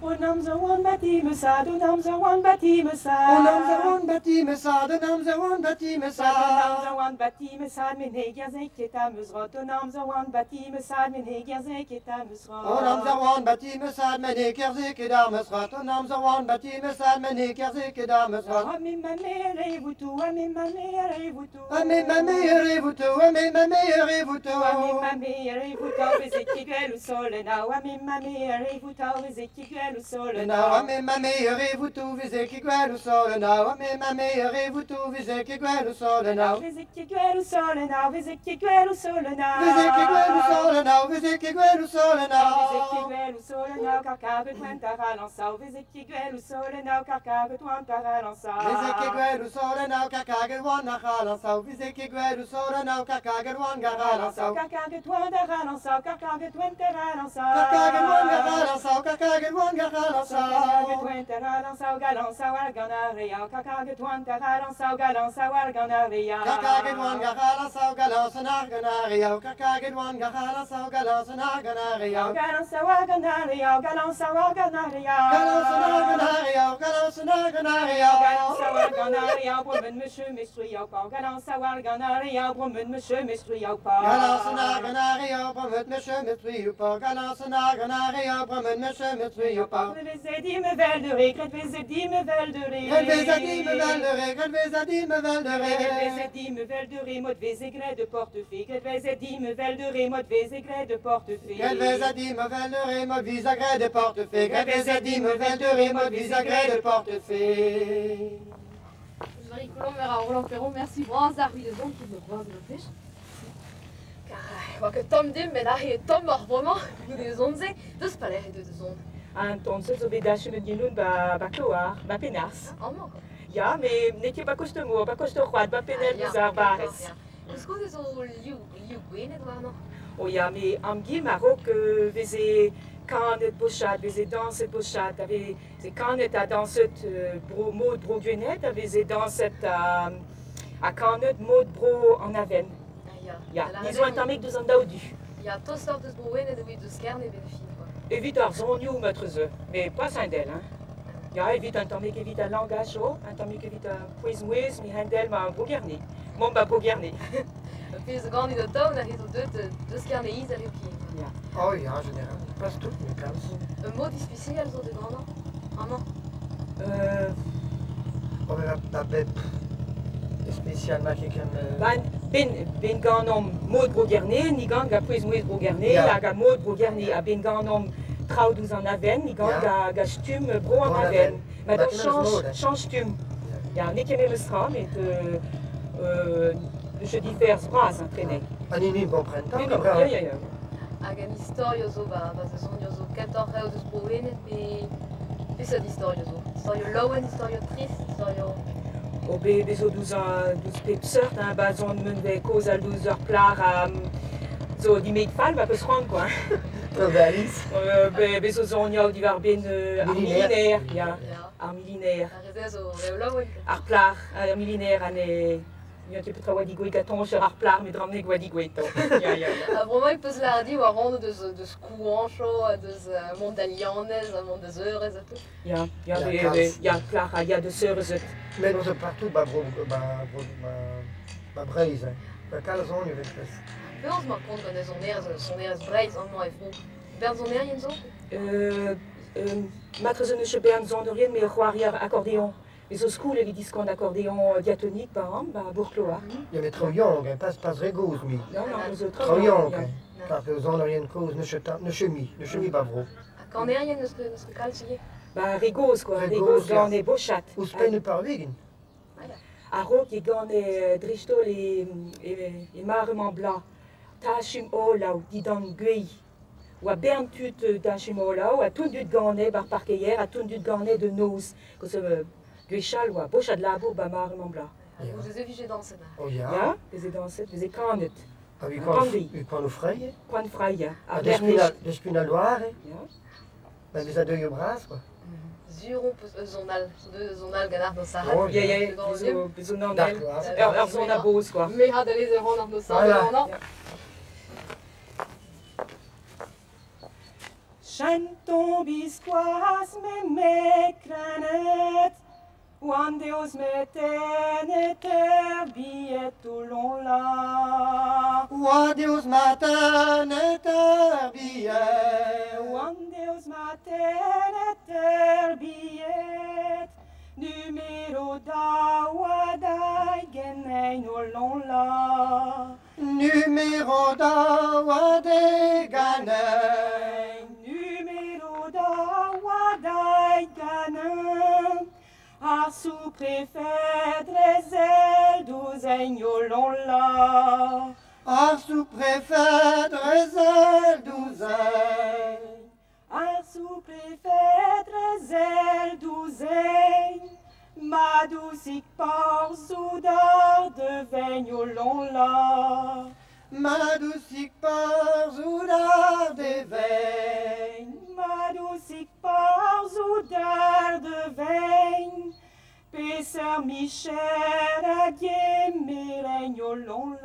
On amzer oan batimesad, on amzer oan batimesad. On amzer oan batimesad, on amzer oan batimesad. On amzer oan batimesad, me ne gerze ket am eus rot. On amzer oan batimesad, me ne gerze ket am eus rot. On amzer oan batimesad, me ne kerze ket am eus rot. On amzer oan batimesad, me ne kerze ket am eus rot. A me ma me re voutou, a me ma me re voutou. A me ma me re voutou, a me ma me re voutou. A me ma me re voutou, veze ket gwell o sol en A me ma me re voutou, veze ket gwell o sol en A me ma me re voutou, veze ket gwell o sol en A me ma me re voutou, veze ket gwell o sol en Veze ket gwell o sol en veze ket gwell o sol en Veze ket gwell o sol en veze ket gwell o sol en Veze ket gwell o sol en kar karet oant ar alansao. Veze ket gwell o sol en kar karet oant ar alansao. Veze ket gwell o sol en kar karet oant ar alansao. Veze ket gwell o sol en kar karet oant ar alansao. Kar karet oant ar alansao, kar karet oant ar alansao. Kar karet oant ar alansao, kar karet oant ar alansao. Kar karet oant ar alansao, galansao ar gant ar reao. Kar karet oant ar alansao, galansao ar gant ar reao. Kar karet oant ar alansao, galansao ar gant ar reao. Kar karet oant ar alansao, galansao ar gant ar reao. Galansao ar gant ar reao, galansao ar gant ar reao. Galansao ar gant ar reao, galansao ar gant ar reao. Galansao ar gant ar reao, bromen monsieur mestruiao pa. Galansao ar gant ar reao, bromen monsieur mestruiao pa. Galansao ar gant ar reao, bromen monsieur mestruiao pa. Galansao ar gant ar reao, bromen monsieur mestruiao pa. Gret veze di me vel de re, gret veze di me vel de re. Gret veze di me vel de re, gret veze di me vel de re. Gret veze di me vel de re, mod veze gret de portefeuille. Gret veze di me vel de re, mod veze gret de portefeuille. Gret veze di me vel de re, mod veze gret de portefeuille. Gret veze di me vel de re, mod veze gret de portefeuille. Marie Colomb a Roland Perron, merci bras ar de zon qui me croise le pêche. Car oa ket tomm dim, met aze tomm ar bremañ, goude zon-se, deus paler e deus zon. An ton-se zo bet achumet genoun ba kloar, ba penars. Amañ quoi. Ya, me n'eo ket ba koste-mour, ba koste-c'hoad, ba penel deus ar barrez. Eus koz zo liou gwenet warnañ? O ya, me am gim a-raok veze kanet bochat, veze danset bochat, a veze kanet ha danset bro mod bro Gwened, a veze danset a kanet mod bro an aven. Ya, Ya, ni zo un tammig deus an daou du. Ya, tostoc'h deus bro Gwened evit deus Kerne bet fin, quoi. Evit ar zonioù matreze, mais pas Saint-Del, hein. Ya, evit un tammig evit al langaj o, un tammig evit ar pouez-mouez, mi Handel ma bro Gerne. Mont ba bro Gerne. Pezh gant da taon a zo deut deus Kerne iz a eo Ya. Oh ya, général, pas tout, mais kalz. Un mod ispisial zo de gant amañ? Oh, mais ba bep spécial ma ket ken... Ben, ben ganom mod bro Gerne, ni gant ga pouez-mouez bro Gerne, hag a mod bro Gerne, ha ben ganom traoù douz an aven, ni gant ga stumm bro an aven. Ma da change stumm. Ya, n'eo ket memes tra, met je differs bras, hein, trene. Ah, ni bon printemps, Ya, ya, ya. Hag an istorio zo, ba ze zo kentoc'h eo deus bro Wened, pe peseurt istorio zo? Istorio laouen, istorio trist, istorio... O be zo douz pep seurt, hein, ba zon meun ve koz al douz ur plar a... Zo di meit fall, ba peus c'hoant, quoi. Alice. Be zo zonioù diwar ben ar miliner, ya. Ar miliner. Ar reze zo reo laouen. Ar plar, ar miliner an e... N'eo ket petra oa digouet gatoñ ar plar, met dramne oa digouet. Ya, ya, ya. A bremañ e peus lâret war anv deus kouañcho, deus mont da lianez, mont da zeurez ha tout. Ya, ya, ya, plar ha ya deus eurezet. Met on zo partout ba bro, ba Breizh, hein. Ba kalz on evel pres. Penaos ma kont gant sonerezh Breizh amañ e vro? Bern sonerien zo? Matreze neus bern sonerien, me c'hoari ar accordéon. Les zo skoul evit diskant accordéon diatonique ba an, ba bourcloar. Ya, met tro young, hein, pas re goz mi. Non, non, zo tro young, hein. Kar eus sonerien koz neus mi ba vro. Ha kanerien neus ket kalz ivez? Ba re goz, quoi, re goz gant e bochat. Ouzhpenn par wegen. A-raok e gant e dreistholl e maremañ bla. Tachum olav, didan gwei. Oa bern tud tachum olav, a tout dud gant bar parkeier, a tout dud gant de noz. Koz gwechall oa bochat labour ba maremañ bla. Vous ez evije danset. Oh ya. Ya, veze danset, veze kanet. Ha vi koan o freie? Koan freie. Ha deus pun al loare? Ya. Ba vez a deuio bras, quoi. Zuron peus eus an al, deus an al gant ar no Oh, ya, ya, bezo an al. Ur zon a boz, quoi. Me ha da lez ur an ar no sarad, non? Chanton biskoaz me me krenet, Oan deus metenet er billet o lonla. Oa deus matenet er billet. Oan deus matenet er billet, Numero daou dai genein o lonla. Numero daou de ganein. Numero daou dai ganein. Ar sous-préfet drezel douzein o lonla. Ar sous-préfet drezel douzein. Ar sous-préfet drezel douzein. Ma dousik par zoudar de veign o lonla. Ma dousik par zoudar de veign. Ma dousik par zoudar de veign. Peser Michel a gemereign o lonla.